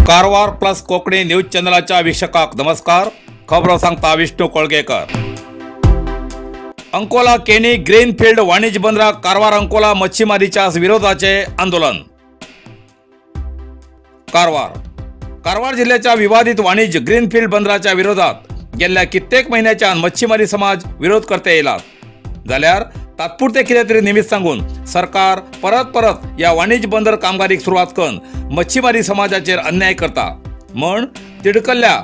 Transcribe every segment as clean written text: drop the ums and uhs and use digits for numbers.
Karwar plus Konkani news चॅनलाच्या वीक्षकाक नमस्कार। खबरो सांगता विष्णू कोळगेकर। अंकोला केनी ग्रीनफील्ड वाणिज्य बंदराक कारवार अंकोला मच्छीमारीच्या विरोधाचे आंदोलन। कारवार कारवार जिल्ह्याच्या विवादित वाणिज्य ग्रीनफील्ड बंदराच्या विरोधात गेल्या कित्येक महिन्याच्या मच्छीमारी समाज विरोध करते येला जाल्यार तात्पुरते कितें तरी निमित्त सांगून सरकार परत परत या वाणिज्य बंदर कामगारीक सुरवात करून मच्छीमारी समाजाचेर अन्याय करता म्हण तिडकल्ल्या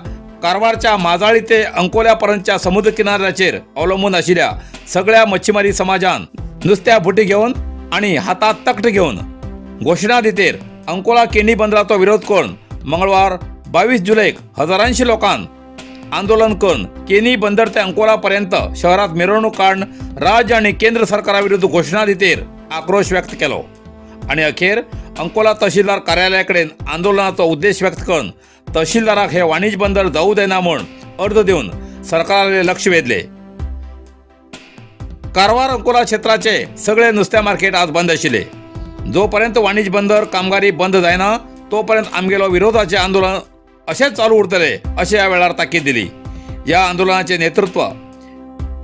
कारवारच्या माजाळी ते अंकोल्यापर्यंतच्या समुद्र किनाऱ्याचेर अवलंबून आशिल्ल्या सगळ्या मच्छीमारी समाजान नुस्त्या बुटी घेवन आनी हातात तकट घेवन घोशणा दितेर अंकोला केणी बंदराचो विरोध करून मंगळवार 22 जुलैक हजारांशी लोकांक आंदोलन करून केनी बंदर ते अंकोलापर्यंत शहरात मिरवणूक काढून राज्य आणि केंद्र सरकाराविरुद्ध घोषणा दितेर आक्रोश व्यक्त केलो आणि अखेर अंकोला तहसीलदार कार्यालयाकडेन आंदोलनाचो उद्देश व्यक्त करून तहसीलदाराक हे वाणिज्य बंदर जाऊ देना म्हूण अर्ज दिवन सरकाराले लक्ष वेधले। कारवार अंकोला क्षेत्राचे सगळे नुस्त्या मार्केट आज बंद आशिल्ले। जोपर्यंत वाणिज्य बंदर कामगारी बंद जायना तोपर्यंत आमगेलो विरोधाचे आंदोलन अशेंच चालू उरतले अशें ह्या वेळार ताकीद दिली। ह्या आंदोलनाचे नेतृत्व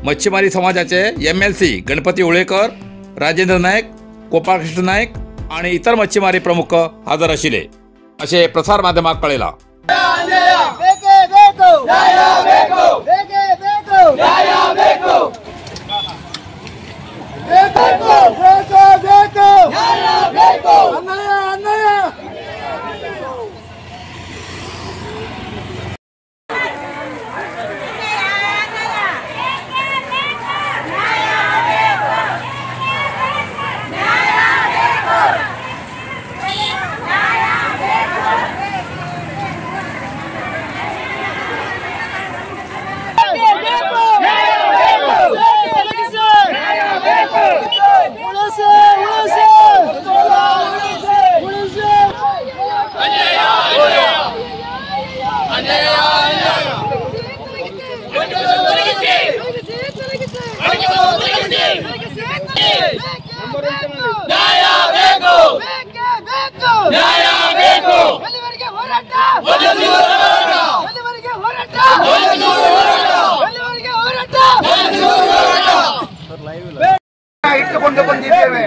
मच्छीमारी समाजाचे MLC Ganpati Ulekar, Rajendra Naik, Gopalkrishna Naik आणि इतर मच्छीमारी प्रमुख हजर आशिल्ले अशें प्रसार माध्यमाक कळयलां। ಇಟ್ಟುಕೊಂಡು ಬಂದಿದ್ದೇವೆ.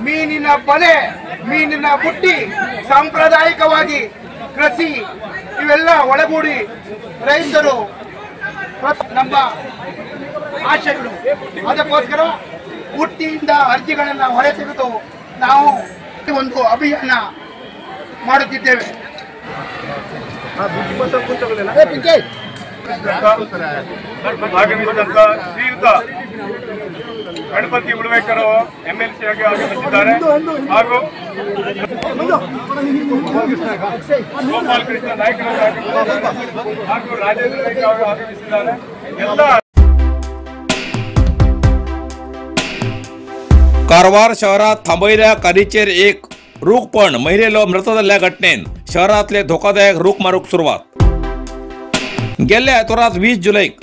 ಮೀನಿನ ಬಲೆ, ಮೀನಿನ ಬುಟ್ಟಿ, ಸಾಂಪ್ರದಾಯಿಕವಾಗಿ ಕೃಷಿ ಇವೆಲ್ಲ ಒಳಗೂಡಿ ರೈತರು ನಮ್ಮ ಆಶೆಗಳು. ಅದಕ್ಕೋಸ್ಕರ ಬುಟ್ಟಿಯಿಂದ ಅರ್ಜಿಗಳನ್ನು ಹೊರತೆಗೆದು ನಾವು ಒಂದು ಅಭಿಯಾನ ಮಾಡುತ್ತಿದ್ದೇವೆ. ಆಗಮಿಸಿದಂತ ಶ್ರೀಯುತ ಗಣಪತಿ ಉಳುವೇಕರ್ MLC ಆಗಿ ಆಗಮಿಸಿದ್ದಾರೆ ಹಾಗೂ ಗೋಪಾಲಕೃಷ್ಣ ನಾಯ್ಕರವರು ಹಾಗೂ ರಾಜೇಂದ್ರ ನಾಯ್ಕ ಅವರು ಆಗಮಿಸಿದ್ದಾರೆ. ಎಲ್ಲ कारवार शहरात थांबयिल्ल्या कारीचेर एक रूख पण महिलेलो मृत जाल्ल्या घटनेन शहरांतले धोकादायक रूख मारूंक सुरवात. गेल्ल्या आयतारात 20 जुलैक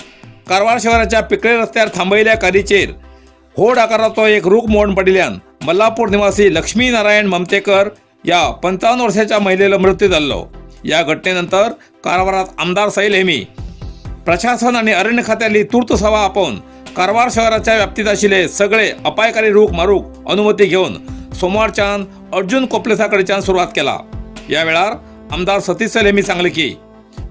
कारवार शहराच्या पिकळे रस्त्यार थांबयिल्ल्या कारीचेर व्हड आकाराचो एक रूख मोडून पडिल्ल्यान मल्लापूर निवासी लक्ष्मी नारायण ममतेकर ह्या 55 वर्साच्या महिलेलो मृत्यू जाल्लो. ह्या घटनेनंतर कारवारात आमदार सैल हेमी प्रशासन आनी अरण्य खात्याली तूर्त सभा आपोवन कारवार शहराच्या व्याप्तीत आशिल्ले सगळे अपायकारी रूख मारूंक अनुमती घेवन सोमवारच्यान अर्जुन कोपलेसा कडच्यान सुरवात केला. ह्या वेळार आमदार सतीश सैल हेमी सांगले की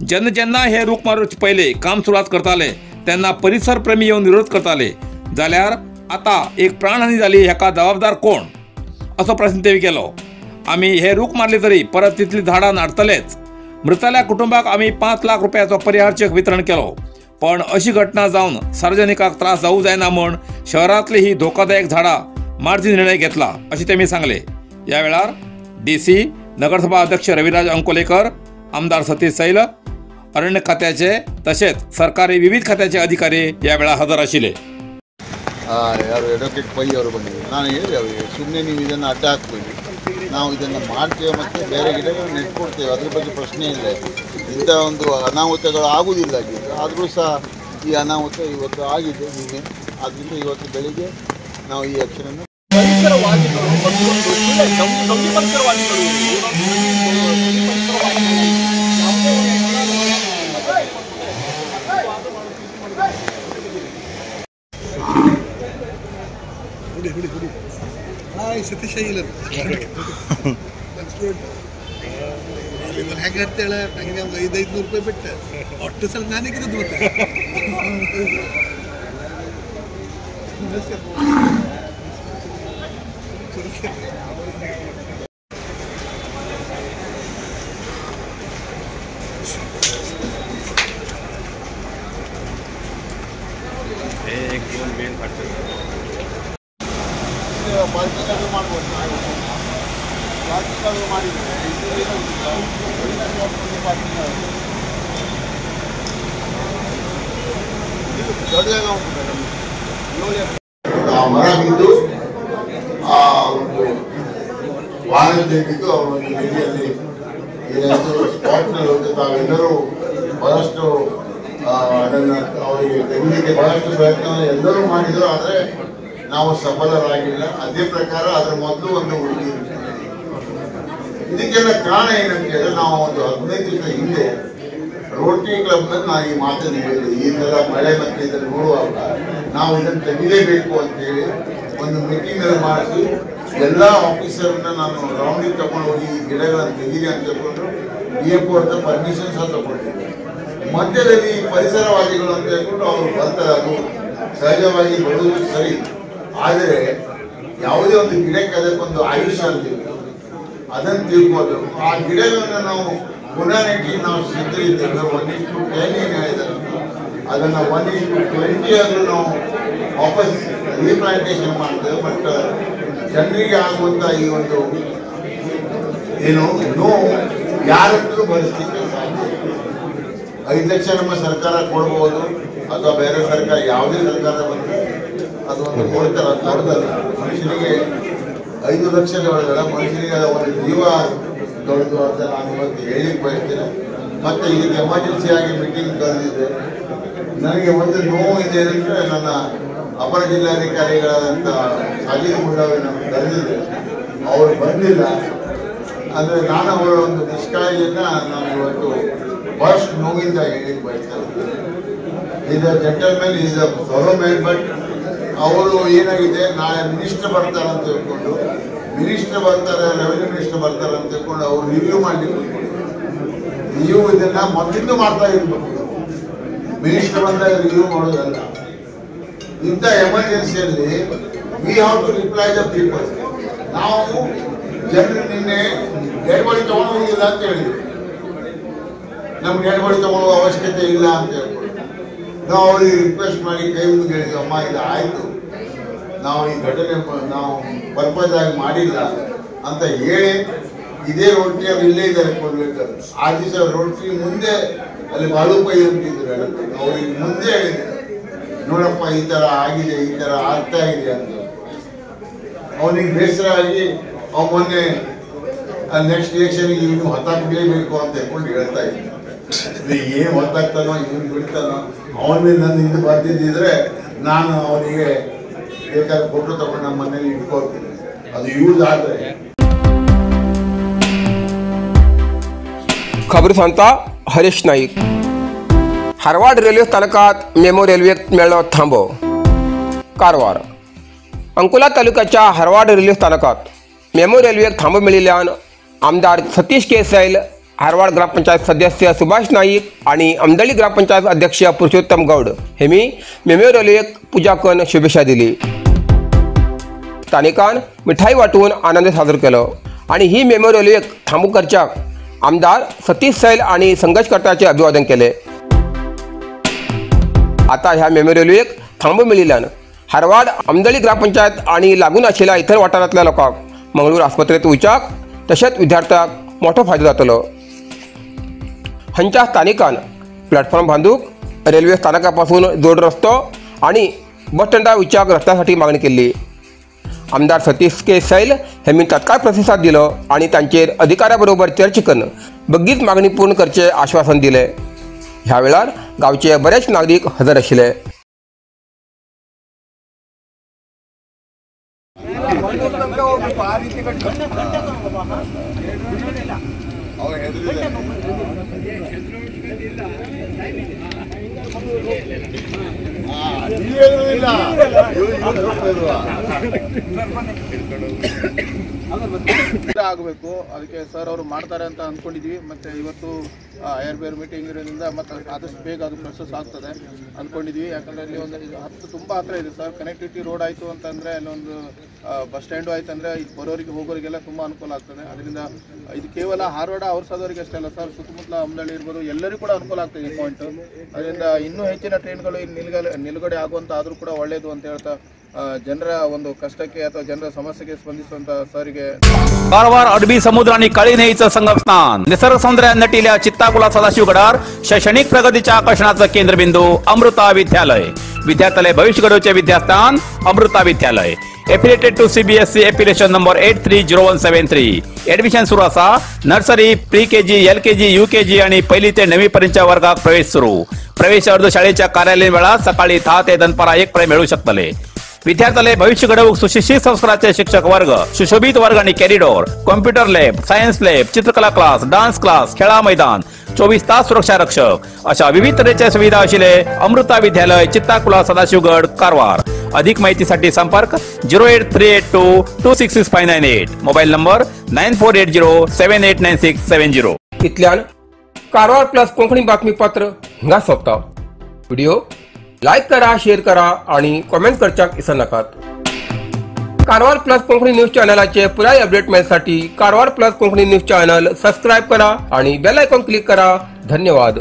जेन्ना जेन्ना हे रूख मारूचे पयले काम सुरवात करताले तेन्ना परिसर प्रेमी येवन विरोध करताले, जाल्यार आतां एक प्राणहानी जाली हेका जबाबदार कोण असो प्रश्न तेणी केलो. आमी हे रूख मारले तरी परत तितली झाडां नाडतलेच. मृताल्या कुटुंबाक आमी 5 लाख रुपयाचो परिहार चेक वितरण केलो, पण अशी घटना जावन सार्वजनिकाक त्रास जावू जायना म्हूण शहरांतली ही धोकादायक झाडां मारची निर्णय घेतला अशें तेमी सांगले. ह्या वेळार DC, नगरसभा अध्यक्ष रविराज अंकोलेकर, आमदार सतीश सैल, अरण्य खात्याचे तसेच सरकारी विविध खात्याचे अधिकारी या वेळार हजर आशिल्ले. ಯಾರು ಅಡ್ವೊಕೇಟ್ ಪೈ ಅವರು ಬಂದಿದ್ದರು. ನಾನು ಹೇಳಿ ಅವರಿಗೆ ಸುಮ್ಮನೆ ನೀವು ಇದನ್ನು ಅಡ್ಡ ಹಾಕಬೇಡಿ, ನಾವು ಇದನ್ನು ಮಾಡ್ತೇವೆ ಮತ್ತು ಬೇರೆ ಗಿಡಗಳನ್ನು ನೆಟ್ಕೊಡ್ತೇವೆ, ಅದರ ಬಗ್ಗೆ ಪ್ರಶ್ನೆ ಇಲ್ಲ. ಇಂಥ ಒಂದು ಅನಾಹುತಗಳು ಆಗುವುದಿಲ್ಲ, ಆದರೂ ಸಹ ಈ ಅನಾಹುತ ಇವತ್ತು ಆಗಿದೆ ನಿನ್ನೆ. ಆದ್ದರಿಂದ ಇವತ್ತು ಬೆಳಿಗ್ಗೆ ನಾವು ಈ ಆಕ್ಷನನ್ನು ಪರಿಸರವಾದಿಗಳು ಮತ್ತೊಂದು ಪರಿಸರವಾದಿಗಳು ಸತೀಶ ಇಲ್ಲ ಹೆಂಗೆ ಅಂತೇಳ ಹಂಗೆ 500-500 ರೂಪಾಯಿ ಬಿಟ್ಟು ಒಟ್ಟು ಸಲ ನಾನಿಗಿದ್ದು ಮತ್ತೆ ಪಾರ್ಕಿಂಗ್ ಅದು ಮಾಡ್ಬೋದು. ಪಾರ್ಕಿಂಗ್ ಅದು ಮಾಡಿದರೆ ಪಾರ್ಕಿಂಗ್ ದೊಡ್ಡ ಜಾಗ ಉಂಟು ಮೇಡಮ್. ಆ ಮರ ಬಿದ್ದು ಆ ಒಂದು ವಾಹನದಲ್ಲಿ ಬಿದ್ದು ಅವರ ಒಂದು ನದಿಯಲ್ಲಿ ಏನಾಯಿತು ಸ್ಪಾಟ್ನಲ್ಲಿ ಹೋಗಿ ತಾವೆಲ್ಲರೂ ಬಹಳಷ್ಟು ಅದನ್ನು ಅವರಿಗೆ ತೆಗೆದಕ್ಕೆ ಬಹಳಷ್ಟು ಪ್ರಯತ್ನವನ್ನು ಎಲ್ಲರೂ ಮಾಡಿದರು, ಆದರೆ ನಾವು ಸಫಲರಾಗಿಲ್ಲ. ಅದೇ ಪ್ರಕಾರ ಅದರ ಮೊದಲು ಒಂದು ಹುಡುಗಿ. ಇದಕ್ಕೆಲ್ಲ ಕಾರಣ ಏನಂತ ಹೇಳಿದ್ರೆ, ನಾವು ಒಂದು 15 ದಿವಸ ಹಿಂದೆ ರೋಟರಿ ಕ್ಲಬ್ನಲ್ಲಿ ನಾನು ಈ ಮಾತನ್ನು ಹೇಳಿದೆ, ಈ ಥರ ಮಳೆ ಮತ್ತು ಇದನ್ನು ನೋಡುವಾಗ ನಾವು ಇದನ್ನು ತೆಗಿಲೇಬೇಕು ಅಂತೇಳಿ ಒಂದು ಮೀಟಿಂಗಲ್ಲಿ ಮಾಡಿಸಿ ಎಲ್ಲ ಆಫೀಸರನ್ನ ನಾನು ರೌಂಡಿಗೆ ತಗೊಂಡು ಹೋಗಿ ಈ ಗಿಡಗಳನ್ನು ತೆಗೀರಿ ಅಂತ ಹೇಳ್ಕೊಂಡ್ರು. DFO ಅಂತ ಪರ್ಮಿಷನ್ ಸಹ ತಗೊಂಡಿದ್ದೆ. ಮಧ್ಯದಲ್ಲಿ ಪರಿಸರವಾದಿಗಳು ಅಂತ ಹೇಳ್ಕೊಂಡು ಅವರು ಬರ್ತಾರೆ, ಅದು ಸಹಜವಾಗಿ ಬರುವುದು ಸರಿ. ಆದರೆ ಯಾವುದೇ ಒಂದು ಗಿಡಕ್ಕೆ ಅದಕ್ಕೊಂದು ಆಯುಷ್ಯ ಅಂತಿತ್ತು, ಅದನ್ನು ತಿಳ್ಕೋಬೇಕು. ಆ ಗಿಡಗಳನ್ನು ನಾವು ಪುನಃ ನೆಟ್ಟಿ ನಾವು ಸಿದ್ಧರಿದ್ದೇವೆ. 1:10 ಏನು ಹೇಳಿದ್ದಾರೆ ಅದನ್ನು 1:20 ಆದರೂ ನಾವು ವಾಪಸ್ ರೀಪ್ಲಾಂಟೇಷನ್ ಮಾಡ್ತೇವೆ. ಬಟ್ ಜನರಿಗೆ ಆಗುವಂಥ ಈ ಒಂದು ಏನು ನೋವು ಯಾರಕ್ಕೂ ಭರಿಸಲಿಕ್ಕೆ ಸಾಧ್ಯ. 5 ಲಕ್ಷ ನಮ್ಮ ಸರ್ಕಾರ ಕೊಡ್ಬೋದು, ಅಥವಾ ಬೇರೆ ಸರ್ಕಾರ ಯಾವುದೇ ಸರ್ಕಾರ ಬಂದರೆ ಅದು ಒಂದು ಕೊಡ್ತಾರೆ, ಅದು ದೊಡ್ಡದಲ್ಲ. ಮನುಷ್ಯನಿಗೆ 5 ಲಕ್ಷ ದೊಡ್ಡದಲ್ಲ, ಮನುಷ್ಯನಿಗೆ ಒಂದು ಜೀವ ದೊಡ್ಡದು ಅಂತ ನಾನು ಇವತ್ತು ಹೇಳಿಕ್ಕೆ ಬಯಸ್ತೇನೆ. ಮತ್ತು ಇದಕ್ಕೆ ಎಮರ್ಜೆನ್ಸಿಯಾಗಿ ಮೀಟಿಂಗ್ ಕರೆದಿದ್ದೆ. ನನಗೆ ಒಂದು ನೋವು ಇದೆ ಅಂದರೆ ನನ್ನ ಅಪರ ಜಿಲ್ಲಾಧಿಕಾರಿಗಳಾದಂಥ ಸಾಜಿದ್ ಮುಳ್ಳಾವರನ್ನು ಕರೆದಿದ್ದೆ, ಅವರು ಬಂದಿಲ್ಲ. ಅಂದರೆ ನಾನು ಅವರ ಒಂದು ನಿಷ್ಕಾಳಜಿಯನ್ನು ನಾನು ಇವತ್ತು ಬಹಳಷ್ಟು ನೋವಿಂದ ಹೇಳಿಕ್ಕೆ ಬಯಸ್ತಾ ಇದ್ದೀನಿ. Is a gentleman, is a thorough man. But ಅವರು ಏನಾಗಿದೆ, ನಾಳೆ ಮಿನಿಸ್ಟರ್ ಬರ್ತಾರೆ ಅಂತ ತಿಳ್ಕೊಂಡು, ಮಿನಿಸ್ಟರ್ ಬರ್ತಾರೆ, ರೆವೆನ್ಯೂ ಮಿನಿಸ್ಟರ್ ಬರ್ತಾರೆ ಅಂತ ತಿಳ್ಕೊಂಡು ಅವರು ರಿವ್ಯೂ ಮಾಡಲಿಕ್ಕೆ ಕೂತ್ಕೊಂಡಿದ್ದಾರೆ. ರಿವ್ಯೂ ಇದನ್ನು ಮೊದಲಿಂದ ಮಾಡ್ತಾ ಇರಬೇಕು, ಮಿನಿಸ್ಟರ್ ಬಂದಾಗ ರಿವ್ಯೂ ಮಾಡೋದಲ್ಲ. ಇಂಥ ಎಮರ್ಜೆನ್ಸಿಯಲ್ಲಿ we have to reply the people. ನಾವು ಜನರು ನಿನ್ನೆ ಡೆಡ್ ಬಾಡಿ ತೊಗೊಂಡು ಹೋಗಿಲ್ಲ ಅಂತ ಹೇಳಿದ್ರು, ನಮ್ಗೆ ಡೆಡ್ ಬಾಡಿ ತೊಗೊಳ್ಳೋ ಅವಶ್ಯಕತೆ ಇಲ್ಲ ಅಂತ ಹೇಳ್ಕೊಂಡು ನಾವು ಅವ್ರಿಗೆ ರಿಕ್ವೆಸ್ಟ್ ಮಾಡಿ ಕೈ ಮುಂದೆ ಹೇಳಿದ್ವಿ, ಅಮ್ಮ ಇದು ಆಯಿತು, ನಾವು ಈ ಘಟನೆ ನಾವು ಪರ್ಪಸ್ ಆಗಿ ಮಾಡಿಲ್ಲ ಅಂತ ಹೇಳಿ. ಇದೇ ರೋಟ್ರಿ ಅವ್ರು ಇಲ್ಲೇ ಇದ್ದಾರೆ ಕೊಡ್ಬೇಕಾದ್ರೆ, ಆ ದಿವಸ ರೋಟ್ರಿ ಮುಂದೆ ಅಲ್ಲಿ ಬಾಳುಪೈ ಅಂತಿದ್ರು, ಅವ್ರಿಗೆ ಮುಂದೆ ಹೇಳಿದ್ರು, ನೋಡಪ್ಪ ಈ ಥರ ಆಗಿದೆ, ಈ ಥರ ಆಗ್ತಾ ಇದೆ ಅಂತ. ಅವನಿಗೆ ಬೇಸರ ಆಗಿ ಅವ್ನು ಮೊನ್ನೆ ನೆಕ್ಸ್ಟ್ ಎಲೆಕ್ಷನ್ಗೆ ಇವನು ಹೊತ್ತಾಕ್ಲೇಬೇಕು ಅಂತ ಹೇಳ್ಕೊಂಡು ಹೇಳ್ತಾ ಇದ್ದ. ಏನು ಹೊತ್ತಾಗ್ತಾನೋ ಇವನು ಬಿಡ್ತಾನೋ, ಅವನ ಮೇಲೆ ನನ್ನ ಇದು ಬರ್ತಿದ್ದಿದ್ರೆ ನಾನು ಅವನಿಗೆ ಬೇಕಾದ್ರೆ ಫೋಟೋ ತಗೊಂಡು ನಮ್ಮ ಮನೇಲಿ ಇಟ್ಕೊಳ್ತೀನಿ, ಅದು ಯೂಸ್ ಆದರೆ. खबर सांगता हरीश नाईक. हारवाड रेल्वे स्थानकात मेमो रेल्वेक मेळ्ळो थांबो. कारवार अंकोला तालुक्याच्या हारवाड रेल्वे स्थानकात मेमो रेल्वेक थांबो मेळिल्ल्यान आमदार सतीश के सैल, हारवाड ग्रामपंचायत सदस्य सुभाष नाईक आणि अमदळी ग्रामपंचायत अध्यक्ष पुरुषोत्तम गौड हेमी मेमो रेल्वेक पूजा करून शुभेच्छा दिली. स्थानिकान मिठाई वाटून आनंद साजरो केलो आणि ही मेमो रेल्वेक थांबू करच्याक आमदार सतीश सैल आणि संघर्षकर्त्याचे अभिवादन केले. आता ह्या मेमो रेल्वेक थांबो मेळिल्ल्यान हारवाड अमदळी ग्रामपंचायत आणि लागून आशिल्ल्या इतर वाठारांतल्या लोकांक मंगळूर आस्पत्रेंत वचच्याक तशेंच विद्यार्थ्यांक मोठो फायदो जातलो. हांच्या स्थानिकान प्लॅटफॉर्म बांदूक रेल्वे स्थानकापासून जोड रस्तो आणि बस स्टँडा वचच्याक रस्त्यासाठी मागणी केल्ली. आमदार सतीश के सैल हेमी तत्काळ प्रतिसाद दिलो आनी तांचेर अधिकाऱ्या बरोबर चर्चा करून बेगीच मागणी पूर्ण करचे आश्वासन दिले. ह्या वेळार गांवचे बरेच नागरीक हजर आशिल्ले. ಆಗಬೇಕು ಅದಕ್ಕೆ ಸರ್ ಅವರು ಮಾಡ್ತಾರೆ ಅಂತ ಅಂದ್ಕೊಂಡಿದ್ವಿ. ಮತ್ತು ಇವತ್ತು I R B R meeting ಇರೋದ್ರಿಂದ ಮತ್ತು ಆದಷ್ಟು ಬೇಗ ಅದು ಪ್ರೊಸೆಸ್ ಆಗ್ತದೆ ಅಂದ್ಕೊಂಡಿದ್ವಿ. ಯಾಕಂದರೆ ಅಲ್ಲಿ ಒಂದು ಹತ್ತು ತುಂಬ ಹತ್ತಿರ ಇದೆ ಸರ್. ಕನೆಕ್ಟಿವಿಟಿ ರೋಡ್ ಆಯಿತು ಅಂತಂದರೆ ಅಲ್ಲೊಂದು ಬಸ್ ಸ್ಟ್ಯಾಂಡು ಆಯ್ತು ಅಂದರೆ ಇದು ಬರೋರಿಗೆ ಹೋಗೋರಿಗೆಲ್ಲ ತುಂಬ ಅನುಕೂಲ ಆಗ್ತದೆ. ಅದರಿಂದ ಇದು ಕೇವಲ ಹಾರ್ವಾಡ ಔರ್ಸಾದವರಿಗೆ ಅಷ್ಟೇ ಅಲ್ಲ ಸರ್, ಸುತ್ತಮುತ್ತಲ ಅಮ್ಲಳ್ಳಿ ಇರ್ಬೋದು ಎಲ್ಲರಿಗೂ ಕೂಡ ಅನುಕೂಲ ಆಗ್ತದೆ ಈ ಪಾಯಿಂಟು. ಅದರಿಂದ ಇನ್ನೂ ಹೆಚ್ಚಿನ ಟ್ರೈನ್ಗಳು ಇಲ್ಲಿ ನಿಲುಗಡೆ ಆಗುವಂಥ ಆದರೂ ಕೂಡ ಒಳ್ಳೆಯದು ಅಂತ ಹೇಳ್ತಾ ಜನರ ಒಂದು ಕಷ್ಟಕ್ಕೆ ಅಥವಾ ಜನರ ಸಮಸ್ಯೆಗೆ ಸ್ಪಂದಿಸುವಂತ ಸರ್ಗೆ. कारवार अरबी समुद्र आणि काळी न्हंयेचं संगमस्थान निसर्ग सौंदर्यान नटिल्या चित्ताकुला सदाशिवगडार शैक्षणिक प्रगतीच्या आकर्षणाचं केंद्रबिंदू अमृता विद्यालय. विद्यार्थ्यालय भविष्य घडवचे विद्यास्थान Amrita Vidyalaya. Affiliated to CBSE affiliation number 830173. Admission सुरू आसा. Nursery, pre KG, LKG, UKG आणि पहिली ते 9वी पर्यंतच्या वर्गात प्रवेश सुरू. प्रवेश अर्ज शाळेच्या कार्यालयीन वेळात सकाळी 10 ते दनपारा 1 पर्यंत मिळू शकतले. विद्यार्थ्यालय भविष्य घडवूक सुशिक्षित संस्काराचे शिक्षक वर्ग, सुशोभित वर्ग आणि corridor, computer lab, science lab, चित्रकला क्लास, डान्स क्लास, खेळा मैदान, 24 तास सुरक्षा रक्षक अशा विविध तऱ्हेच्या सुविधा आशिल्ले अमृता विद्यालय, चित्ताकुला, सदाशिवगड, कारवार. अधिक माहितीसाठी संपर्क 08382 266598, मोबाईल नंबर 9480 789670. इतल्यान कारवार प्लस कोंकणी बातमीपत्र हिंगा सोंपता. व्हिडिओ लायक करा, शेअर करा आणि कॉमेंट करच्याक विसरनाकात. कारवार प्लस कोंकणी न्यूज चॅनलाचे पुराय update मेळसाठी Karwar plus Konkani news channel subscribe करा आणि बेल आयकॉन क्लिक करा. धन्यवाद.